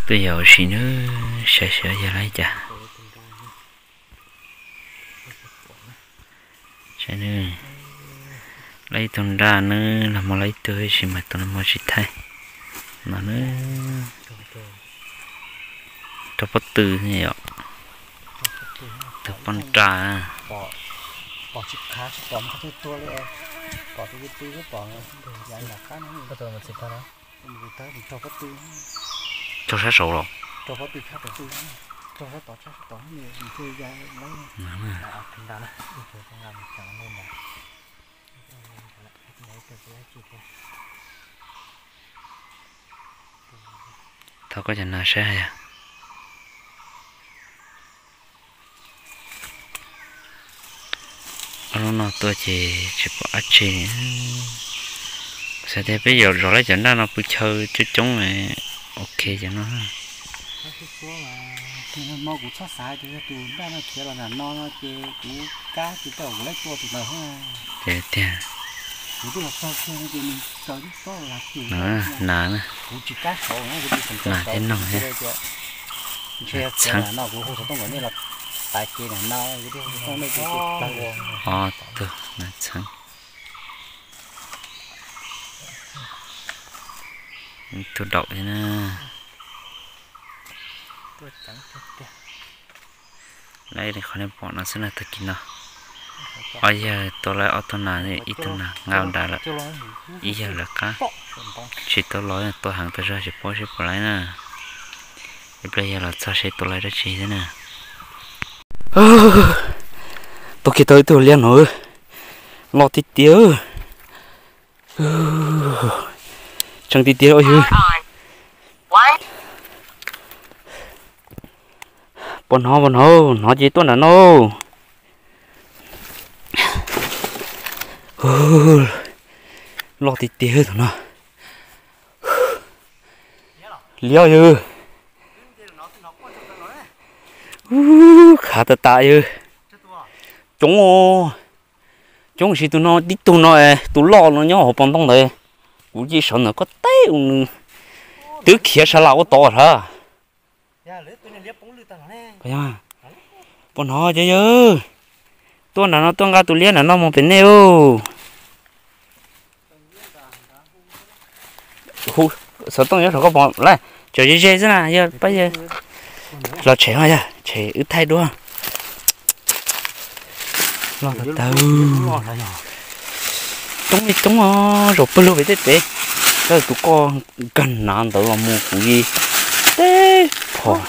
Tuaj yos ua si nawb, saib seb yog lawv cas. Saib nawb, lawv ib tug nraj nawb, los mus lawv ib tug tab sis mas tus no mas tsis thaij no nawb. Rau pob tw yom, tug pob nraj. Raug sab saud los? Thov koj cov nas saib yog. Ob lub no tuaj ces tsis pom dab tsi. Xav tias peb yuav zov lawv cov nraj no pw chaw coob coob, ok cov no. Ces tiag. Nas na, nas thiab noog thiab. Txheeb. Ob tug nas txheeb. Tus daum thiab na. Lawv li qhov nej pom no xwb na, tag kis no ob yawg tua lawv ob tug nas, ib tug nas nqa nrad lawm, ib yawg lawv qab. Tsis tau los, tua heev tas zog tsis paub seb puas lawv na. Ib pliag yog los txog seb tua lawv dab tsi thiab na. Tua kiag tau ib tug liab no, loj tiag tiag. Tseeb tiag tiag os yawg. Puas hnov, puas hnov, hnov ces tuaj nram no. Loj tiag tiag tus no. Liab yawg. Khav tas tas yawg. Coob, coob sis tus no tib tug no, tus loj no nyob hauv paus ntoo ntawd. Kuv cia sawv ntawm koj teb ua nws twb khiav sa las ua tod sav. Puas hnov ces yawg, tuaj nram no tuaj nqa tus liab nram no mus pem nej os. Xov tooj nyob saum koj pom lawm, tseem ze ze xwb na, yog pab yawg los tshem os, yog tshem wb thaij duab. Loj tag tag. Coob li coob os, zaum pawg lug pem tej pem. Tus koj nkag nav ntawd los mus kuv li teb phom.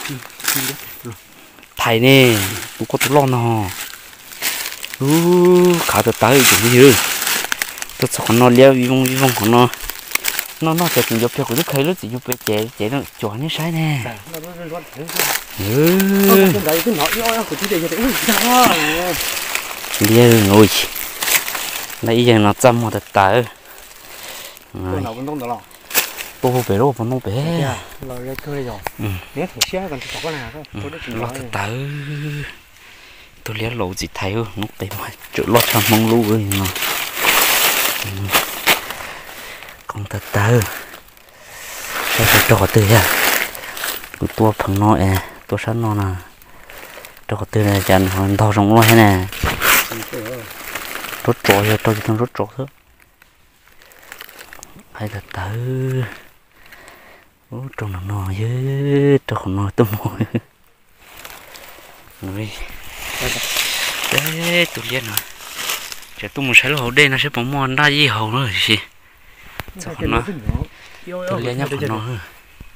Thaiv ne, tus koj tus loj no. Ub, khav tag tag tus me yawg. Tuaj txog qhov no liab vij voog vij voog qhov no. Noj noj cov txiv ncuav pliag kuv twb khaws lub txiv ncuav pliag ces ces cuag nej saib ne. Liab, lawv ib yawg no txaj muag tag tag. Tuaj puag pem lub hauv paus ntoo pem. Loj tag tag. Tus liab laus txiv thaiv, hnub qis mas tseem loj tshaj Hmoob lub no. Qoob tag tag. Saib seb rau qhov twg yog. Kuv tua pheev no es tua sab no na. Rau qhov twg cas nws ho ntog zoo luaj thiab ne. Rab tsov yog rau tsis tau rab tsov xwb. Haib tag tag. Ub, rau no no yog rau qhov no tuaj mus. Tus liab no, tseem tuaj mus saib lub hauv dej no seb puas muaj nraj yij haus na sis. Txog qhov no, tus liab nyob qhov no.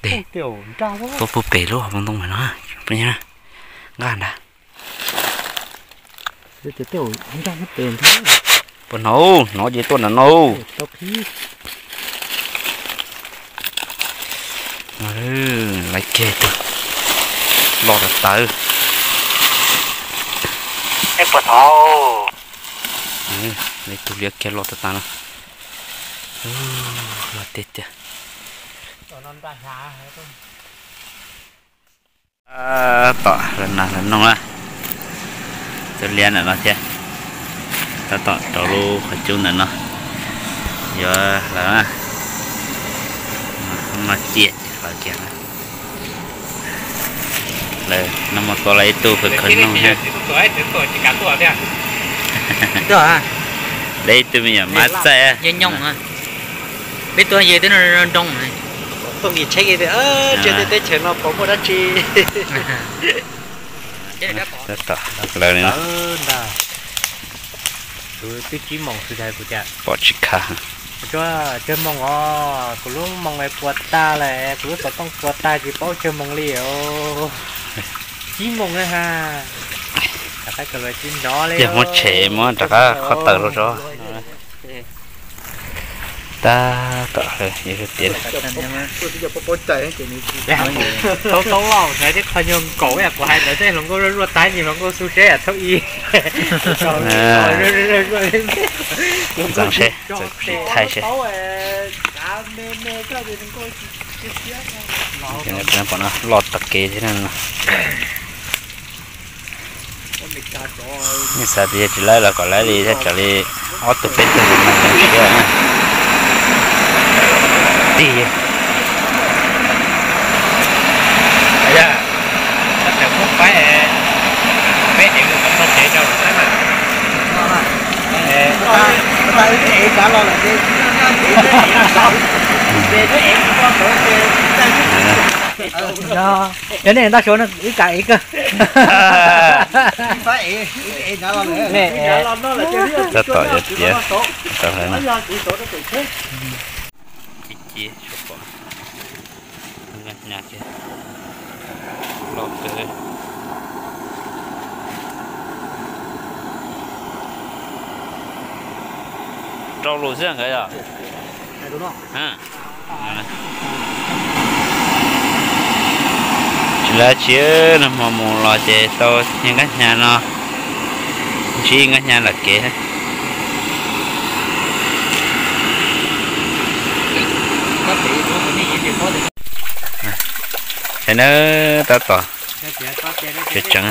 Dej tuaj puag pem lub hauv paus ntoo no, nqa nrad. Puas hnov, hnov ces tuaj nram no. Loj tag tag. Puas hnov, tus liab kiag loj tag tag no. Loj tiag tiag. Tab tom hlawv nas hlawv noog na. Tus liab ntawm no thiab, tab tom rau lub qhov cub ntawm no yuav hlawv na. Noj ciaj ces hlawv kiag na. No mus tua lawm ib tug kawg kawg noog thiab. Lawv ib tug me nyuam mab txaij. Peb tua yawg twb nroo nroo. Tsheb teb chaws no puas muaj dab tsi? Tab tom lawv li no. Twb tsib moos xwb kuv tias pom tsis khav. Tsawg moos os, kuv lub moos puas tag lawm, kuv lub xov tooj puas tag tsis paub tsawg moos li os. Tsib moos na ha. Yog muab tshem muab rov qab qhov tawm rau tso. Tab tom tias tau tau los ntawd tib qho nyuag nkaum, kuv hais ntawd tej hluas nkauj zuaj zuaj tag, nim hluas nkauj xu seb thaum ub. Ntxeev seb, tsis thaij seb. Pom no loj tag kev thiab no. Nej xav tias yog tsis lawv los kom lawv li, thiaj tsam li ob tug peb tug mus siab na. Tig. Cov nej ntaj suav no wb kam ev kawg. Tab tom yuav tiav tau hlawv no. Ci ci suav pom. Nkaj hnyav tiag, loj kawg. Rau lus xwb nkawd yog. Tsis lawv tsis, nag hmo mus los ces tau nkaj hnyav no, ntsib nkaj hnyav lam kev. Ces na, tab tom tseev, tseev,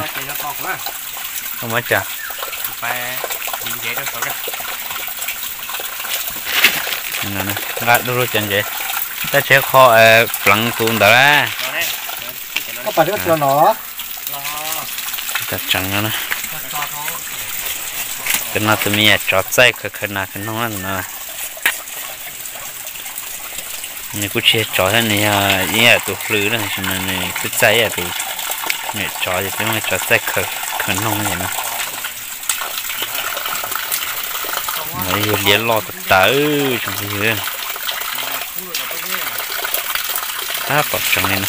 nqa du lug cov ntsev, tab tsev qho pleev tus ntawd la. Tseev no, tus no tus me nyuam tsov txaij khaws khaws nas khaws noog no. Nws kuj tsis yog tsov thiab, nws yog ib yam tus hlwb na, tab sis mas nws kuj txaij ib yam tus niam tsov, ces peb muab tsov txaij khaws noog no. Yog liab loj tas tas tsoom phooj ywg. Tab tom tseev li no.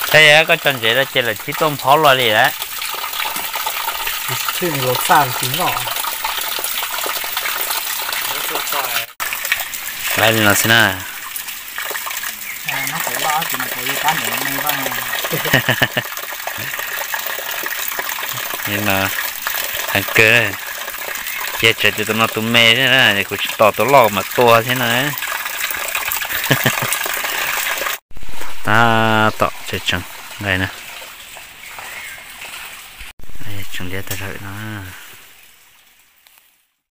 Thaum yog koj tso ntsev los ces lawv tsis tuaj nphob los li lawm. Lawv li no xwb na. Li no heev kawg. Cia tsawv tus no tus me thiab na, kuv tsis tos tus loj mas tua thiab no. Tab tom tseev nqaij na. Tseev liab tag zog no.